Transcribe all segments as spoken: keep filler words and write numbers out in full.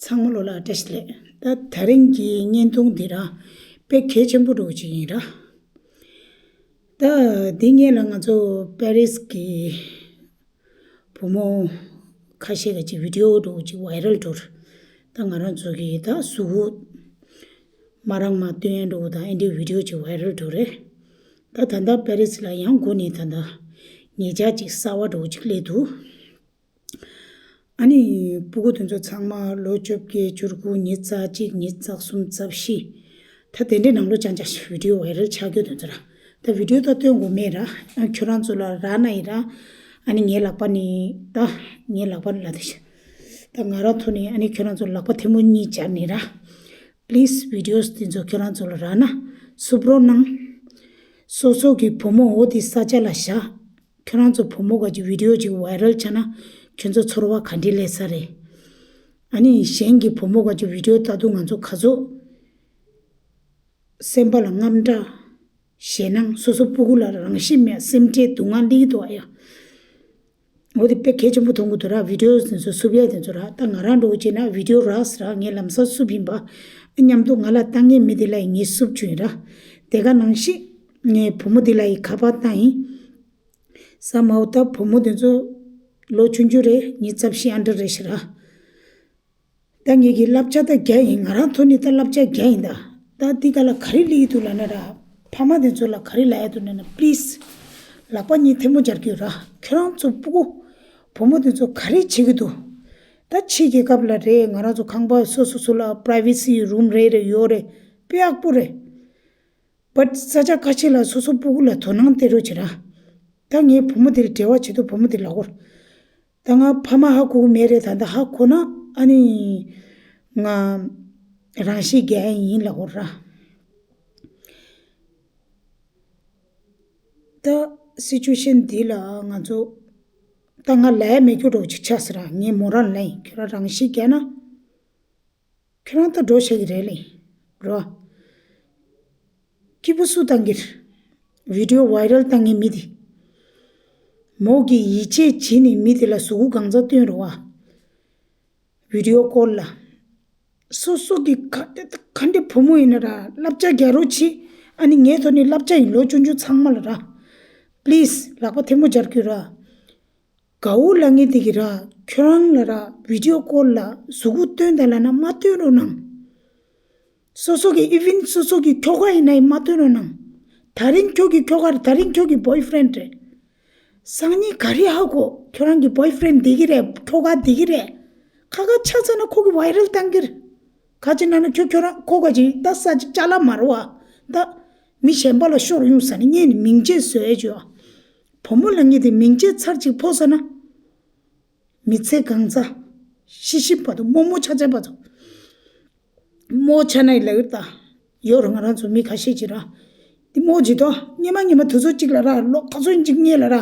ཚང་མ་ལོ་ལ་བཀྲ་ཤིས་བདེ་ལེགས། ད་དེ་རིང་གི་བརྙན་ཐུང་འདི་ར་དཔེ་གལ་ཆེན་པོ་འདྲ་བོ་ཅིག་ཡིན་ར། ད་འདི་སྔོན་ལ་ང་ཚོ་པེ་རིས་ཀྱི་བུ་མོ་ཁ་ཤས་ཀྱི་ཅིག་བི་ཌི་ཡོ་འདྲ་བོ་ཅིག་ཝའི་རལ་འགྲོ་ར། ད་ང་རང་ཚོ་གི་ད་གཟུགས་པོ་མ་རང་མ་སྟོན་ཡ་འདྲ་བོ་དང་ཨེ་འདྲའི་བི་ཌི་ཡོ་ཅིག་ཝའི་རལ་འགྲོ་རེད། ད་ད་ལྟ་པེ་རིས་ལ་ཡང་འགོ་ནས་ད་ལྟ་ཉེ་ཆར་ཅིག་གསར་པ་འདྲ་བོ་ཅིག་སླེབས་འདུག་ཨ་ནི་སྤུ་གུ་དེ་ཚོ་ཚང་མ་ལོ་བཅོ་བརྒྱད་བཅུ་དགུ་ཉི་ཤུ་རྩ་གཅིག་ཉི་ཤུ་རྩ་གསུམ་རྩ་བཞི། ད་དེ་འདྲའི་ནང་ལོ་ཅང་ཅང་ཞིག་བི་ཌི་ཡོ་ཝའི་རལ་ཆགས་རྒྱུ་དེ་ཚོ་ར། ད་བི་ཌི་ཡོ་ད་སྟོན་དགོས་མེད་ར། ཨ་ཁྱོད་རང་ཚོ་ལ་རག་ན་ཡིན་ར། ཨ་ནི་ངའི་ལག་པ་ནི་ད་ངའི་ལག་པ་ནི་ལ་དེ་ཤ། ད་ང་རང་ཐོག་ནས་ཨ་ནི་ཁྱོད་རང་ཚོ་ལག་པ་ཐལ་མོ་གཉིས་སྦྱར་ནས་ར། པི་ལི་སི་བི་ཌི་ཡོ་དེ་ཚོ་ཁྱོད་རང་ཚོ་ལ་རག་ན་སུབ་རོགས་གནང་། སོ་སོ་གི་བུ་མོ་འོ་དེ་ས་ཆ་ལ་བཞག་ཁྱོད་རང་ཚོ་བུ་མོ་ག་ཅིག་བི་ཌི་ཡོ་ཅིག་ཝའི་རལ་ཆགས་ན་ཁྱོད་ཚོ་ཚོར་བ་ག་འདྲ་སླེབས་ས་རེད། ཨ་ནི་གཞན་གྱི་བུ་མོ་ག་ཅིག་བི་ཌི་ཡོ་ལྟ་དུས་ང་ཚོ་ག་ཚོད་སེམས་པ་ལ་དངངས་སྐྲག་ཞེད་སྣང་སོ་སོ་སྤུ་གུ་ལ་རང་ཤི་མེད་སེམས་ཁྲལ་སྡུག་བསྔལ་སླེབས་འདུག་ཨ་ཡ། འོ་དེ་དཔེ་གལ་ཆེན་པོ་མཐོང་གི་འདུག་ར། བི་ཌི་ཡོ་དེ་ཚོ་སུབ་ཡ་དེ་ཚོ་ར། ད་ང་རང་འདྲ་བོ་བྱས་ན་བི་ཌི་ཡོ་རག་ས་ར་ངས་ལམ་སང་སུབ་ཡིན་པ། མཉམ་དུ་ང་ལ་ལྟ་མཁན་མི་དེ་ལ་ཡིན་ངས་སུབ་བྱུང་ཡིན་ར། དེ་ག་ནང་བཞིན་ངས་བུ་མོ་དེ་ལ་ཡི་ཁ་པར་བཏང་ཡིན། ས་མའོ་ད་བུ་མོ་དེ་ཚོ་ལོ་ཆུང་ཆུང་རེད། ཉི་ཤུ་རྩ་བཞི་ཨན་ཌར་རེད་ཤག་ར། ད་ངེད་ཀྱི་བསླབ་བྱ་ད་རྒྱ་ཡིན། ང་རང་ཐོག་ནས་ད་བསླབ་བྱ་རྒྱ་ཡིན་ད། ད་འདི་ག་ལ་ག་རེ་ལི་འདུག་ལབ་ན་ར། ཕ་མ་དེ་ཚོ་ལ་ག་རེ་ལབ་ཡ་འདུག་ལབ་ན། པི་ལི་སི། ལག་པ་གཉིས་ཐལ་མོ་སྦྱར་གྱི་ཡོད་ར། ཁྱོད་རང་ཚོ་སྤུ་གུ་བུ་མོ་དེ་ཚོ་ག་རེ་བྱེད་ཀྱི་འདུག་ད་ཕྱིའི་རྒྱལ་ཁབ་ལ་རེད། ང་རང་ཚོ་ཁང་པ་སོ་སོ་སོ་ལ་པ་རའི་ཝེ་སི་རུམ་རེ་རེ་ཡོད་རེད། དཔེ་ཡག་པོ་རེད། བཊ་ས་ཆ་ཁ་ཤས་ལ་སོ་སོ་སྤུ་གུ་ལ་དོ་སྣང་སྟེར་རོགས་བྱེད་ར། ད་ངས་བུ་མོ་དེར་འབྲེལ་བ་བྱེད་དུས་བུ་མོ་དེ་ལབ་ཀྱི་ཡོད་རེད། ད་ང་ཕ་མ་ཧ་གོ་གི་མེད་རེད། ད་ད་ཧ་གོ་ན་ཨ་ནི་ང་རང་ཤི་རྒྱག་ཡ་ཡིན་ལབ་ཀྱི་ཡོད་རེད། ད་སི་ཅུ་ཨེ་ཤན་འདི་ལ་ང་ཚོ་ད་ང་ལབ་ཡ་མེད་རྒྱུ་འདྲ་བོ་ཅིག་ཆགས་སོང་ར། ངས་མོ་རང་ལ་ཡིན། ཁྱོད་རང་རང་ཤི་རྒྱག་ན། ཁྱོད་རང་ད་འགྲོ་ཤེས་ཀྱི་རེད་ལེ། རོ། སྐྱིད་པོ་སུ་བཏང་གི་རེད། བི་ཌི་ཡོ་ཝའི་རལ་བཏང་མཁན་མི་དེ། མོ་གིས་ཡིད་ཆེས་བྱས་ནས་མི་དེ་ལ་གཟུགས་པོ་གང་ཚ་སྟོན་རོགས་ཨ། བི་ཌི་ཡོ་ཀོལ་ལ། སོ་སོ་གི་ག་ག་འདྲའི་བུ་མོ་ཡིན་ན་ར་བསླབ་བྱ་རྒྱག་རོགས་བྱེད། ཨ་ནི་ངའི་ཐོག་ནས་བསླབ་བྱ་ཡིན། ལོ་ཆུང་ཆུང་ཚང་མ་ལ་ར། པི་ལི་སི་ལག་པ་ཐལ་མོ་སྦྱར་གྱི་ཡོད་ར། དགའ་བོ་ལབ་མཁན་དེ་གིས་ར་ཁྱོད་རང་ལ་ར་བི་ཌི་ཡོ་ཀོལ་ལ་གཟུགས་པོ་སྟོན་དང་ལབ་ན་མ་སྟོན་རོགས་གནང་། སོ་སོ་གི་ཨི་ཝེན་སོ་སོ་གི་ཁྱོ་ག་ཡིན་ན་ཡང་མ་སྟོན་རོགས་གནང་། ད་རིང་ཁྱོད་ཀྱི་ཁྱོ་ག་རེད། ད་རིང་ཁྱོད་ཀྱི་བོའི་ཕི་རེན་ཌི་རེད། སང་ཉིན་ག་རེ་ཧ་གོ། ཁྱོད་རང་གི་བོའི་ཕི་རེན་ཌི་འདི་གི་རེད། ཁྱོ་ག་འདི་གི་རེད། ཁ་ཁ་ཆ་ཚ་ན་ཁོ་གི་ཝའི་རལ་བཏང་གི་རེད། ཁ་ཅིག་ན་ན་ཁྱོད་ཁྱོད་རང་ཁོ་ག་ཅིག་ད་ས་ཅིག་ཅ་ལག་མ་རུ་བ། ད་མི་གཞན་པ་ལ་ཤོར་ཡོང་ས་ནི་ངས་ནི་མིང་ཆད་བཟོ་ཡ་བྱོས་ཨ། བུ་མོ་ལ་ངས་དེ་མིང་ཆད་ཚར་ཅིག་ཕོག་ས་ན། མི་ཚེ་གང་ཚ། ཤི་ཤི་བར་དུ་རྨོ་མོ་ཆ་ཆ་བར་དུ། རྨོ་ཆ་ནའི་ལ་ཡོད་ད། ཡོད་ར། ང་རང་ཚོ་མི་ཁ་ཤས་ཅིག་ར། དེ་རྨོ་ཅིག་ཏོ། སྙེ་མ་སྙེ་མ་དུས་ཚོད་གཅིག་ལ་ར་ལོ་ག་ཚོད་ཅིག་སྙེ་ལ་ར།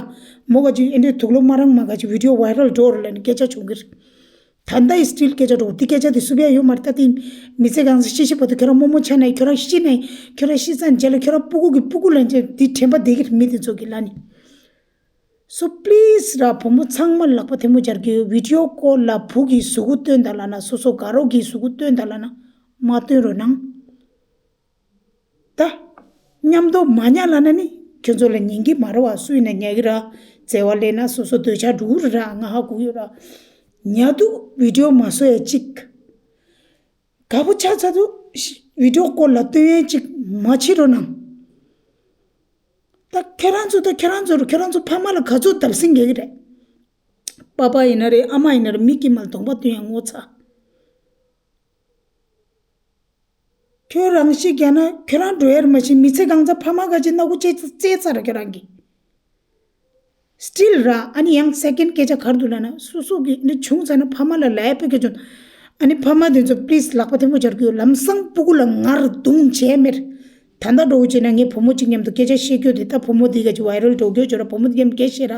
མོ་ག་ཅིག་ཨེ་འདྲའི་དུག་ལོག་མ་རང་མ་ག་ཅིག་བི་ཌི་ཡོ་ཝའི་རལ་འགྲོ་ར་ལ་ནི་སྐད་ཆ་བྱུང་གི་རེད། ད་ལྟ་ཡི་སི་ཊིལ་སྐད་ཆ་འགྲོ་དེ་སྐད་ཆ་དེ་སུབ་ཡ་ཡོད་མ་རེད། ད་དེ་མི་ཚེ་གང་ས་ཤི་ཤི་བར་དུ་ཁྱོད་རང་རྨོ་མོ་ཆ་ནའི་ཁྱོད་རང་ཤི་ནའི་ཁྱོད་རང་ཤི་ཚར་རྗེས་ལ་ཁྱོད་རང་སྤུ་གུ་གི་སྤུ་གུ་ལ་འཇལ་དེ་དྲན་པ་བསྡད་ཀྱི་རེད་མི་དེ་ཚོ་གི་ལ་ནི། སོ་པི་ལི་སི་ར་བུ་མོ་ཚང་མ་ལག་པ་ཐལ་མོ་སྦྱར་གྱི་ཡོད། བི་ཌི་ཡོ་ཀོལ་ལ་བུ་གི་གཟུགས་པོ་སྟོན་དང་ལབ་ན་སོ་སོ་དགའ་རོགས་ཀྱི་གཟུགས་པོ་སྟོན་དང་ལབ་ན་མ་སྟོན་རོགས་གནང་། ད། མཉམ་དུ་མ་ཉལ་ལབ་ན་ནི་ཁྱོད་ཚོ་ལ་ཉན་གྱི་མ་རེད་བ། སུ་ཡིན་ན་ཉལ་གི་ར། བརྩེ་བ་ལེན་ན་སོ་སོ་འདོད་ཆགས་འགྲོ་གི་རེད་ར། ང་ཧ་གོ་ཡོད་ར། ཉལ་དུས་བི་ཌི་ཡོ་མ་བཟོ་ཡ་གཅིག་དགའ་པོ་ཆགས་ཚར་དུས་བི་ཌི་ཡོ་ཀོལ་ལ་སྟོན་ཡ་གཅིག་མ་བྱེད་རོགས་གནང་། ད་ཁྱེད་རང་ཚོ་ད་ཁྱེད་རང་ཚོ་ཁྱེད་རང་ཚོ་ཕ་མ་ལ་ག་ཚོད་བརྡབ་གསིག་རྒྱག་གི་རེད། པ་ཕ་ཡིན་ན་རེད། ཨ་མ་ཡིན་ན་རེད། མི་དཀྱིལ་མ་ལ་གདོང་པ་སྟོན་ཡ་ངོ་ཚ། ཁྱོད་རང་ཤི་རྒྱག་ན་ཁྱོད་རང་འགྲོ་ཡ་རེད་མ་གཞི་མི་ཚེ་གང་ཚ་ཕ་མ་ག་ཅིག་སྣ་ཁུག་བཅད་བཅད་ཚར་ར་ཁྱོད་རང་གིས། སི་ཊིལ་ར་ཨ་ནི་ཡང་སེ་ཀེན་ཌི་སྐད་ཆ་ག་རེ་འདུག་ལབ་ན་སོ་སོ་གི་འདི་བྱུང་ཚར་ན་ཕ་མ་ལ་ལབ་ཡ་དཔེ་སྐད་ཆ་འདུག་ཨ་ནི་ཕ་མ་དེ་ཚོ་པི་ལི་སི་ལག་པ་ཐལ་མོ་སྦྱར་གྱི་ཡོད། ལམ་སང་སྤུ་གུ་ལ་ངར་རྡུང་བྱས་མེད། ད་ལྟ་འདྲ་བོ་བྱས་ན་ངས་བུ་མོ་གཅིག་མཉམ་དུ་སྐད་ཆ་བཤད་རྒྱུ་དེ་ད་བུ་མོ་འདི་ག་ཅིག་ཝའི་རལ་འགྲོ་རྒྱུ་བྱོས་ར། བུ་མོ་འདི་མཉམ་སྐད་བཤད་ར།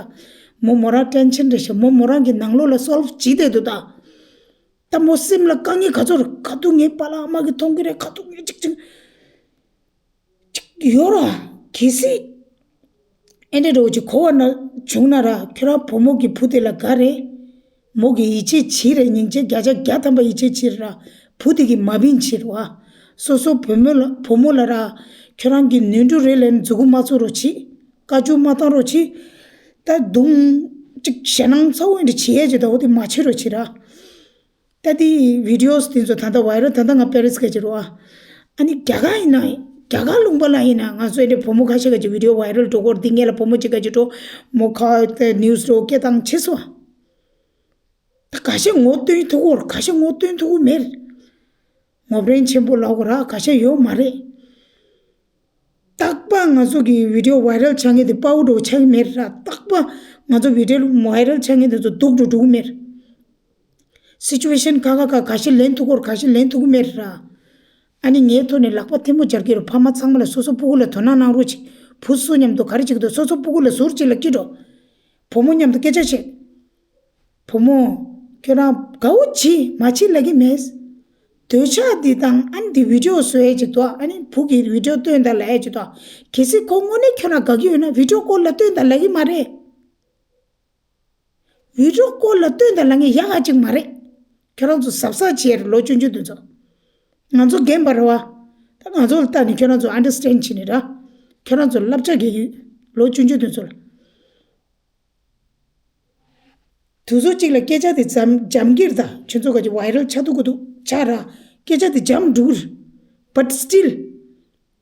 མོ་མོ་རང་ཊེན་ཤན་རེད་ཤག་མོ་མོ་རང་གི་ནང་ལོགས་ལ་སོལ་བ་བྱེད་བསྡད་འདུག་ད། ད་མོ་སེམས་ལ་དཀའ་ངལ་ག་ཚོད་རེད། ག་དུས་ངའི་པཱ་ལགས་ཨ་མ་གིས་མཐོང་གི་རེད། ག་དུས་ངས་ཅིག་ཅིག་ཅིག་ཡོད་ར། གལ་སྲིད་ཨེ་འདྲ་འདྲ་བོ་ཅིག་གོ་བ་ན་བྱུང་ན་ར། ཁྱོད་རང་བུ་མོ་གི་བུ་དེ་ལ་དགའ་རེད། མོ་གིས་ཡིད་ཆེས་བྱེད་རེད། སྙིང་རྗེ་བརྒྱ་ཆ་བརྒྱ་ཐམ་པ་ཡིད་ཆེས་བྱེད་ར། བུ་དེ་གིས་མ་བིན་བྱེད་ར་བ། སོ་སོ་བུ་མོ་ལ་བུ་མོ་ལ་ར། ཁྱོད་རང་གི་ནུས་འགྲོ་རེད་ལབ་ནས་མཛུ་གུ་མ་བཙུགས་རོགས་བྱེད། བཀའ་བཀྱོན་མ་བཏང་རོགས་བྱེད། ད་རྡུང་ཅིག་ཞེད་སྣང་ཚ་བོ་འདྲ་བྱེད་ཡས་ཅིག་ད་འོ་དེ་མ་བྱེད་རོགས་བྱེད་ར། ད་དེ་བི་ཌི་ཡོ་དེ་ཚོ་ད་ལྟ་ཝའི་རལ། ད་ལྟ་ང་པེ་རི་སི་ག་ཅིག་རོ་ཨ། ཨ་ནི་རྒྱ་གར་ཡིན་ན། རྒྱ་གར་ལུང་པ་ལ་ཡིན་ན་ང་ཚོ་འདྲ་བུ་མོ་ཁ་ཤས་ག་ཅིག་བི་ཌི་ཡོ་ཝའི་རལ་འགྲོ་སྐོར་འདི་ངེད་ལ་བུ་མོ་གཅིག་ག་ཅིག་འགྲོ། མོ་ཁ་དེ་ནིའུ་སི་རོ་སྐད་བཏང་བྱེད་སོང་། ད་ཁ་ཤས་ངོ་སྟོན་ཐུབ་ཀྱི་རེད། ཁ་ཤས་ངོ་སྟོན་ཐུབ་ཀྱི་མེད། ངོ་བོ་རེན་ཆེན་པོ་ལབ་དགོས་ར། ཁ་ཤས་ཡོད་མ་རེད། རྟག་པར་ང་ཚོ་གི་བི་ཌི་ཡོ་ཝའི་རལ་ཆགས་མཁན་དེ་དཔའ་བོ་འདྲ་བོ་ཆགས་ཀྱི་མེད་ར། རྟག་པར་ང་ཚོ་བི་ཌི་ཡོ་ཝའི་རལ་ཆགས་མཁན་དེ་ཚོ་སྡུག་འགྲོ་འགྲོ་གི་མེད། སི་ཅུ་ཨེ་ཤན་ཁ་ཁ་ཁ་ཁ་ཤས་ལེན་ཐུབ་ཀྱི་རེད། ཁ་ཤས་ལེན་ཐུབ་ཀྱི་མེད་ར། ཨ་ནི་ངའི་ཐོག་ནས་ལག་པ་ཐལ་མོ་སྦྱར་གྱི་རེད། ཕ་མ་ཚང་མ་ལ་སོ་སོ་སྤུ་གུ་ལ་དོ་སྣང་གནང་རོགས་གྱིས། བུ་སུ་མཉམ་དུ་ག་རེ་བྱེད་ཀྱི་འདུག་སོ་སོ་སྤུ་གུ་ལ་ཟུར་གཅིག་ལ་སྐྱིད་འགྲོ། བུ་མོ་མཉམ་དུ་སྐད་ཆ་བཤད། བུ་མོ། ཁྱོད་རང་དགའ་བོ་བྱེད་མ་བྱེད་ལབ་ཀྱི་མེད། འདོད་ཆགས་འདི་དང་ཨ་ནི་འདི་བི་ཌི་ཡོ་བཟོ་ཡས་ཅིག་འདུག་ཨ་ནི་བུ་གིས་བི་ཌི་ཡོ་སྟོན་དང་ལབ་ཡས་ཅིག་འདུག་གལ་སྲིད་ཁོ་དངོས་གནས་ཁྱོད་རང་དགའ་གི་ཡོད་ན་བི་ཌི་ཡོ་སྐོར་ལ་སྟོན་དང་ལབ་ཀྱི་མ་རེད། བི་ཌི་ཡོ་སྐོར་ལ་སྟོན་དང་ལབ་མཁན་ཡག་ག་ཅིག་མ་རེད། ཁྱོད་རང་ཚོ་གཟབ་གཟབ་བྱེད་རེད། ལོ་ཆུང་ཆུང་དེ་ཚོ། ང་ཚོ་རྒན་པ་རེད་བ། ད་ང་ཚོ་ལ་ལྟ་ནས་ཁྱོད་རང་ཚོ་ཨན་ཌར་སི་ཊེན་ཌ་བྱེད་ནས་ར། ཁྱོད་རང་ཚོ་བསླབ་བྱ་རྒྱག་གི་ཡོད། ལོ་ཆུང་ཆུང་དེ་ཚོ་ལ། དུས་ཚོད་གཅིག་ལ་སྐད་ཆ་དེ་འཇམ་འཇམ་གྱི་རེད། ད་ཁྱོད་ཚོ་ག་ཅིག་ཝའི་རལ་ཆགས་ཐུབ་ཀྱི་འདུག་ཆགས་ར། སྐད་ཆ་དེ་འཇམ་འགྲོ་གི་རེད། བཊ་སི་ཊིལ།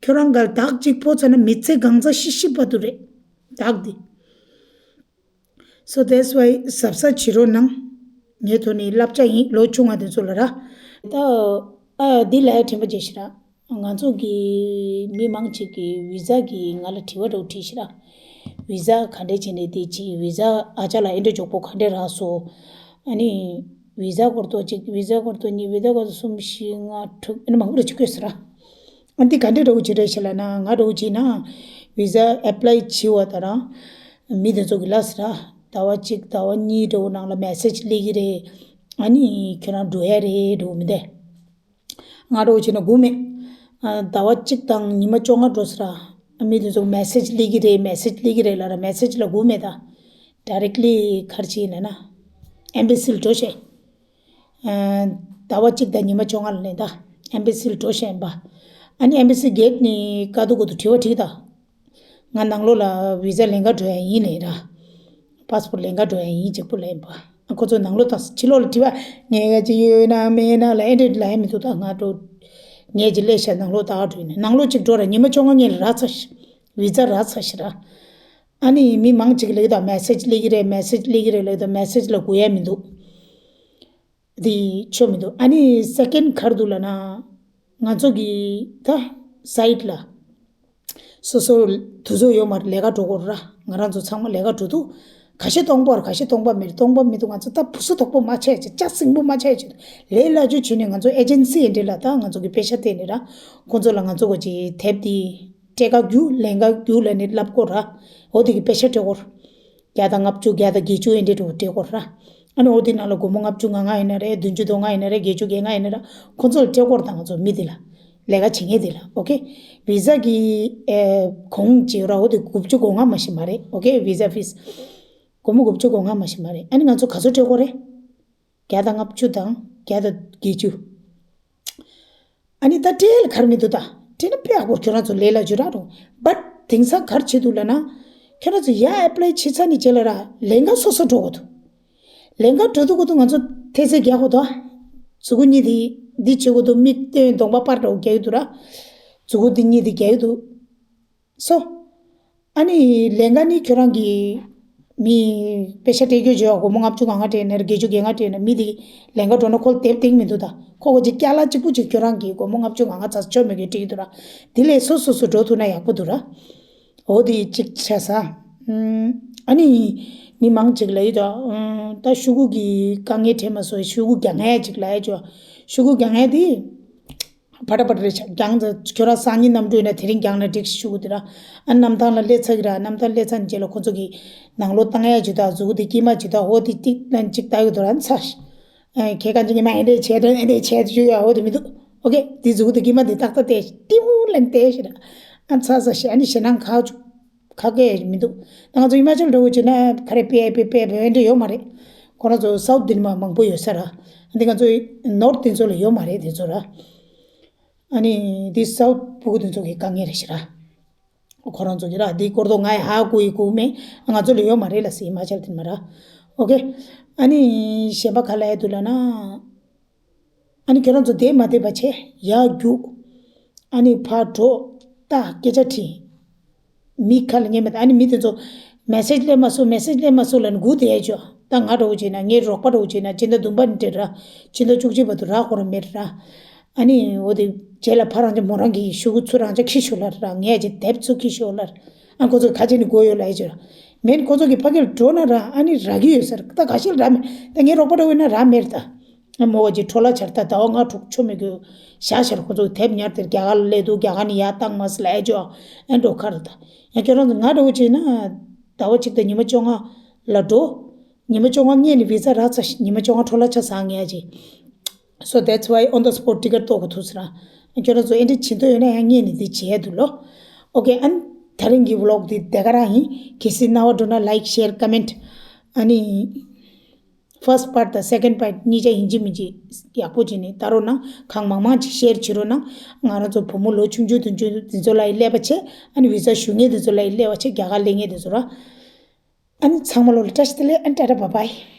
ཁྱོད་རང་ག་ལ་དག་གཅིག་ཕོག་ཚར་ན་མི་ཚེ་གང་ཚ་ཤི་ཤི་བར་དུ་རེད། དག་འདི། So that's why གཟབ་གཟབ་བྱེད་རོགས་གནང་། ངའི་ཐོག་ནས་བསླབ་བྱ་ཡིན། ལོ་ཆུང་བ་དེ་ཚོ་ལ་ར། ད་ཨ་འདི་ལ་དྲན་པ་བརྗེད་ཤི་ར། ང་ཚོ་གི་མི་མང་ཅིག་གིས་བི་ཟ་གི་ང་ལ་དྲི་བ་འདྲ་བོ་དྲིས་ཤི་ར། བི་ཟ་ག་འདྲས་བྱས་ནས་དེ་ཅི་བི་ཟ་ཨ་ཅག་ལ་ཨེ་འདྲས་མགྱོགས་པོ་ག་འདྲས་རག་སོང་། ཨ་ནི་བི་ཟ་སྐོར་ཐོག་གཅིག་བི་ཟ་སྐོར་ཐོག་གཉིས་བི་ཟ་སྐོར་ཐོག་གསུམ་བཞི་ལྔ་དྲུག་ཨ་ནི་མང་པོ་ཅིག་བཀོད་ཟེར་ར། ཨ་འདི་ག་འདྲས་འདྲ་བོ་བྱེད་རེད་ཤི་ལབ་ན། ང་འདྲ་བོ་བྱས་ན་བི་ཟ་ཨེ་པ་ལའི་བྱས་པ་ད་རང་མི་དེ་ཚོ་གི་ལ་ཟེར་ར། ཟླ་བ་གཅིག་ཟླ་བ་གཉིས་འདྲ་བོ་ནང་ལ་མེ་སེ་ཇི་སླེབས་ཀྱི་རེད། ཨ་ནི་ཁྱོད་རང་འགྲོ་ཡ་རེད་འདྲ་བོ་མི་འདུག་ང་འདྲ་བོ་བྱས་ན་སྒུག་མེད། ཨ་ཟླ་བ་གཅིག་དང་ཉི་མ་བཅོ་ལྔ་འགྲོ་ཟེར་ར། ཨ་མི་དེ་ཚོ་མེ་སེ་ཇི་སླེབས་ཀྱི་རེད། མེ་སེ་ཇི་སླེབས་ཀྱི་རེད་ལབ་ར། མེ་སེ་ཇི་ལ་སྒུག་མེད། ད་ཌའི་རེག་ལི་ག་རེ་བྱས་ལབ་ན་ཨེམ་བྷ་སི་ལ་འགྲོ་བྱས། ཨ་ཟླ་བ་གཅིག་དང་ཉི་མ་བཅོ་ལྔ་ལ་ལན་ད་ཨེམ་བྷ་སི་ལ་འགྲོ་བྱས་ཡིན་པ། ཨ་ནི་ཨེམ་བྷ་སི་གེ་ཊི་ནས་ཀ་ཏུ་ཀུ་ཏུ་དྲི་བ་དྲིས་ད། ང་ནང་ལོགས་ལ་བི་ཟ་ལེན་ག་འགྲོ་ཡ་ཡིན་ལབ་ཡིན་ར། པཱ་སི་པོར་ལེན་ག་འགྲོ་ཡ་ཡིན་གཅིག་པུ་ལབ་ཡིན་པ། ཨ་ཁོ་ཚོ་ནང་ལོགས་དང་ཕྱི་ལོགས་ལ་དྲི་བ་ངས་ག་ཅིག་ཡོད་ན་མེད་ན་ལ་ཨེ་འདྲས་ལབ་ཡ་མི་འདུག་ད་ང་འགྲོ། ངས་ཅིག་སླེབས་ཤག་ནང་ལོགས་ད་འགྲོ་ཡིན་ན་ནང་ལོགས་ཅིག་འགྲོ་ར། ཉི་མ་བཅོ་ལྔ་ངས་ལ་རག་ཚར་ཤག་བི་ཟ་རག་ཚར་ཤག་ར། ཨ་ནི་མི་མང་ཅིག་ལབ་ཀྱི་ད་མེ་སེ་ཇི་སླེབས་ཀྱི་རེད། མེ་སེ་ཇི་སླེབས་ཀྱི་རེད་ལབ་ཀྱི་ད་མེ་སེ་ཇི་ལ་སྒུག་ཡ་མི་འདུག་དེ་ཆོ་མི་འདུག་ཨ་ནི་སེ་ཀེན་ཌི་ག་རེ་འདུག་ལབ་ན། ང་ཚོ་གི་ད་སའིཊ་ལ་སོ་སོ་དུས་ཚོད་ཡོད་མ་རེད། ལས་ཀ་འགྲོ་དགོས་ར། ང་རང་ཚོ་ཚང་མ་ལས་ཀ་འགྲོ་འདུག་ཁ་ཤས་སྟོང་པ་རེད། ཁ་ཤས་སྟོང་པ་མེད་རེད། སྟོང་པ་མི་འདུག་ང་ཚོ་ད་བུ་སུ་དོག་པོ་མ་བྱས་བྱས། ལྕགས་སྲིན་པོ་མ་བྱས་བྱས། ལས་སླ་བཅོས་བྱས་ནས་ང་ཚོ་ཨེ་ཇེན་སི་འདྲ་ལ་ད་ང་ཚོ་གི་པེ་ཤ་སྟེར་ནས་ར། ཁོང་ཚོ་ལ་ང་ཚོ་གོ་ཅི་དེབ་དེ་སྤྲད་ག་རྒྱུགས་ལེན་ག་རྒྱུགས་ལབ་ནས་ལབ་དགོས་ར། འོ་དེ་གི་པེ་ཤ་སྤྲད་དགོས་ར། བརྒྱ་དང་ལྔ་བཅུ་བརྒྱ་དང་བརྒྱད་ཅུ་ཨེ་འདྲས་འགྲོ་སྤྲད་དགོས་ར། ཨ་ནི་འོ་དེ་ནང་ལ་སྒོར་མོ་ལྔ་བཅུ་ང་ལྔ་ཡིན་ན་རེད། བདུན་ཅུ་དོན་ལྔ་ཡིན་ན་རེད། བརྒྱད་ཅུ་གྱ་ལྔ་ཡིན་ན་རེད། ཁོང་ཚོ་ལ་སྤྲད་དགོས་ར། ད་ང་ཚོ་མི་དེ་ལ་ལས་ཀ་བྱེད་མཁན་དེ་ལ། ཨོ་ཁེ། བི་ཟ་གི་ཨེ་གོང་བྱེད་ར། འོ་དེ་དགུ་བཅུ་གོ་ལྔ་མ་ཞིག་མ་རེད། ཨོ་ཁེ། བི་ཟ་ཕིས་སྒོར་མོ་དགུ་བཅུ་གོ་ལྔ་མ་ཞིག་མ་རེད། ཨ་ནི་ང་ཚོ་ག་ཚོད་སྤྲད་དགོས་རེད། བརྒྱ་དང་ལྔ་བཅུ་དང་བརྒྱ་དང་བརྒྱད་ཅུ། ཨ་ནི་ད་སྤྲད་ཡ་ལ་ག་རེ་མི་འདུག་ད་སྤྲད་ན་དཔེ་ཡག་པོ། ཁྱོད་རང་ཚོ་ལས་སླ་བཅོས་རག་འགྲོ། བཊ་དེང་སང་ག་རེ་བྱེད་འདུག་ལབ་ན། ཁྱོད་རང་ཚོ་ཡར་ཨེ་པ་ལའི་བྱེད་ཚར་ནས་རྗེས་ལ་ར་ལེན་ག་སོ་སོ་འགྲོ་དགོས་འདུག་ལེན་ག་འགྲོ་དུས་སྐབས་དུ་ང་ཚོ་ཐལ་ཚད་རྒྱག་དགོས་འདུག་མཛུ་གུ་གཉིས་དེ་འདི་བྱེད་དགོས་འདུག་མིག་སྟོན་གདོང་པ་པར་འདྲ་བོ་རྒྱག་གི་འདུག་ར། མཛུ་གུ་འདི་གཉིས་དེ་རྒྱག་གི་འདུག་སོ། ཨ་ནི་ལེན་ག་ནི་ཁྱོད་རང་གི་མི་པེ་ཤ་སྤྲད་རྒྱུ་བྱས་པ་སྒོར་མོ་ལྔ་བཅུ་ང་ལྔ་སྤྲད་ན་རེད། བརྒྱད་ཅུ་གྱ་ལྔ་སྤྲད་ན་མི་དེ་ལེན་ག་འགྲོ་ན་ཁོ་ལ་དེབ་སྟེར་མི་འདུག་ད་ཁོ་གོ་ཅིག་སྐྱག་ལ་གཅིག་པུ་ཅིག་ཁྱོད་རང་གི་སྒོར་མོ་ལྔ་བཅུ་ང་ལྔ་ཙམ་ཆོ་མེད་གི་སྤྲད་ཀྱི་འདུག་ར། དེ་ལས་སོ་སོ་སོ་འགྲོ་ཐུབ་ན་ཡག་པོ་འདུག་ར། འོ་དེ་གཅིག་བྱས་ས། ཨ་ནི་མི་མང་ཅིག་ལ་ཡོད་ད། ད་ཤོག་གུ་གི་དཀའ་ངལ་འཕྲད་མ་སོང་། ཤོག་གུ་རྒྱག་མཁན་ཅིག་ལ་ཡོད་ཅོ། ཤོག་གུ་རྒྱག་མཁན་དེ། ཕ་ཏྲ་ཕ་ཏྲ་རེད་ཤག་རྒྱང་ཚ་ཁྱོད་རང་སང་ཉིན་གནམ་གྲུ་ཡིན་ན་དེ་རིང་རྒྱང་ན་འགྲིག་ཤོག་གུ་དེ་ར། ཨ་གནམ་ཐང་ལ་སླེབས་ཚར་གི་ར། གནམ་ཐང་སླེབས་ཚར་རྗེས་ལ་ཁོ་ཚོ་གི་ནང་ལོགས་བཏང་ཡ་ཇུ་ད་གཟུགས་དེ་དཀྱིལ་མ་ཇུ་ད་འོ་དེ་ཏིག་ནན་ཅིག་ལྟ་གི་འདུག་ར་ཚ། ཁྱེད་གང་ཅིག་ཉི་མ་ཨེ་འདྲས་བྱས་དོན་ཨེ་འདྲས་བྱས་ཇུ་ཡ་འོ་དེ་མི་འདུག་ཨོ་ཁེ། དེ་གཟུགས་དེ་དཀྱིལ་མ་དེ་ཏག་ཏག་བལྟས་ཏིའུ་ལན་བལྟས་ཤི་ར། ཨ་ཚ་ཚ་ཤི་ཨ་ནི་ཞེད་སྣང་ཁག་ཅུ་ཁ་སྐད་མི་འདུག་ད་ང་ཚོ་ཧི་མ་ཅལ་འགྲོ་དགོས་བྱས་ན་ག་རེ་པེ་པེ་པེ་པེ་འདྲ་ཡོད་མ་རེད། ཁོ་རང་ཚོ་སའུཐ་འདི་ནས་མ་མང་པོ་ཡོད་ས་ར། འདི་ང་ཚོ་ནོརཐ་དེ་ཚོ་ལ་ཡོད་མ་རེད་དེ་ཚོ་ར། ཨ་ནི་འདི་སའུཐ་ཕྲུ་གུ་དེ་ཚོ་གི་དཀའ་ངལ་རེད་ཤི་ར། ཁོ་རང་ཚོ་གི་ར་འདི་སྐོར་དོ་ང་ཡི་ཧ་གོ་ཡི་གོ་མེད། ང་ཚོ་ལ་ཡོད་མ་རེད་ལ་སི་ཧི་མ་ཅལ་དེ་མ་ར། ཨོ་ཀེ། ཨ་ནི་གཞན་པ་ག་ལ་ཡ་དུ་ལ་ན། ཨ་ནི་ཁྱོད་རང་ཚོ་བསྡད་མ་བསྡད་པ་བྱས་ཡར་རྒྱུགས། ཨ་ནི་ཕར་འགྲོ། ད་སྐད་ཆ་དྲིས། མི་ཁ་ལ་ཉན་མེད། ཨ་ནི་མི་དེ་ཚོ་མེ་སེཇ་སླེབས་མ་སོང་མེ་སེཇ་སླེབས་མ་སོང་ལབ་ནས་སྒུག་བསྡད་ཡ་ཅོ། ད་ང་འདྲ་བོ་བྱས་ན་ངའི་རོགས་པ་འདྲ་བོ་བྱས་ན་སྤྱི་ཟླ་བདུན་པ་ནས་སྤྲད་ར། སྤྱི་ཟླ་བཅུ་གཅིག་བར་དུ་ར་ཁོ་རང་མེད་ར། ཨ་ནི་འོ་དེ་རྗེས་ལ་ཕ་རང་ཅག་མོ་རང་གི་ཤུ་གུ་ཚུར་རང་ཅག་ཁྱི་ཤོར་ལ་ར་ངས་ཅི་དེབ་ཚུར་ཁྱི་ཤོར་ལ་ར། ཨ་ཁོ་ཚོ་ཁ་ཆེ་ནི་དགོས་ཡོད་ལ་ཡ་ཅོ་ར། མེད་ཁོ་ཚོ་གི་ཕ་གིར་འགྲོ་ན་ར་ཨ་ནི་ར་གི་ཡོད་ཟེར་ད་ག་ཤེད་ར་མེད་ད་ངའི་རོགས་པ་འདྲ་བོ་ཡིན་ན་ར་མེད་ད། མོ་ག་ཅིག་འཕྲོ་ལ་ཆར་ད་ཟླ་བ་ལྔ་དྲུག་ཆོ་མི་དགོས། ཤ་ཤར་ཁོ་ཚོ་དེབ་ཉར་དེར་རྒྱ་གར་ལ་སླེབས་འདུག་རྒྱ་གར་ནས་ཡར་བཏང་མ་སི་ལ་ཨེ་ཇོ། ཨེ་འགྲོ་ཁར་ད། ཡང་ཁྱོད་རང་ཚོ་ང་འདྲ་བོ་བྱས་ན། ཟླ་བ་གཅིག་དང་ཉི་མ་བཅོ་ལྔ་ལ་འགྲོ། ཉི་མ་བཅོ་ལྔ་སྔོན་ནས་བི་ཟ་རག་ཚ་ཉི་མ་བཅོ་ལྔ་འཕྲོ་ལ་ཆ་ཟ་ངེས་ཡ་ཅིག So that's why on the spot ཊི་ཀེཊ་གཏོང་གི་ཐུག་སི་ར། ཁྱོད་རང་ཚོ་ཨེ་འདྲ་བྱེད་འདོད་ཡོད་ན་ཡང་སྔོན་ནས་འདི་བྱེད་ཡ་འདུག་ལོ། ཨོ་ཀེ་ཨན། ད་རིང་གི་ཝི་ལོག་འདི་དེ་ག་རང་ཡིན། གལ་སྲིད་རྣ་བ་འགྲོ་ན་ལའིཀ་ཤེར་ཀོ་མེན་ཊི། ཨ་ནི། ཕར་སི་ཊི་པཱར་ཊི་དང་སེ་ཀེན་ཌི་པཱར་ཊི་གཉིས་ཆ་ཡིན་གཅིག་མིན་གཅིག་ཡག་པོ་བྱས་ནས་ལྟ་རོགས་གནང་། གང་མང་མང་ཅིག་ཤེར་བྱེད་རོགས་གནང་། ང་རང་ཚོ་བུ་མོ་ལོ་ཆུང་ཆུང་དུ་འཇོན་དེ་ཚོ་ལ་ཡི་ཀླད་པ་ཆེ། ཨ་ནི་བི་ཟ་ཞུ་མཁན་དེ་ཚོ་ལ་ཡི་ཀླད་པ་ཆེ་རྒྱ་གར་སླེབས་མཁན་དེ་ཚོ་ར། ཨ་ནི་ཚང་མ་ལོ་ལ་བཀྲ་ཤིས་བདེ་ལེགས་ཨ་ནི་ཊ་ཊ་བཱའི་བཱའི།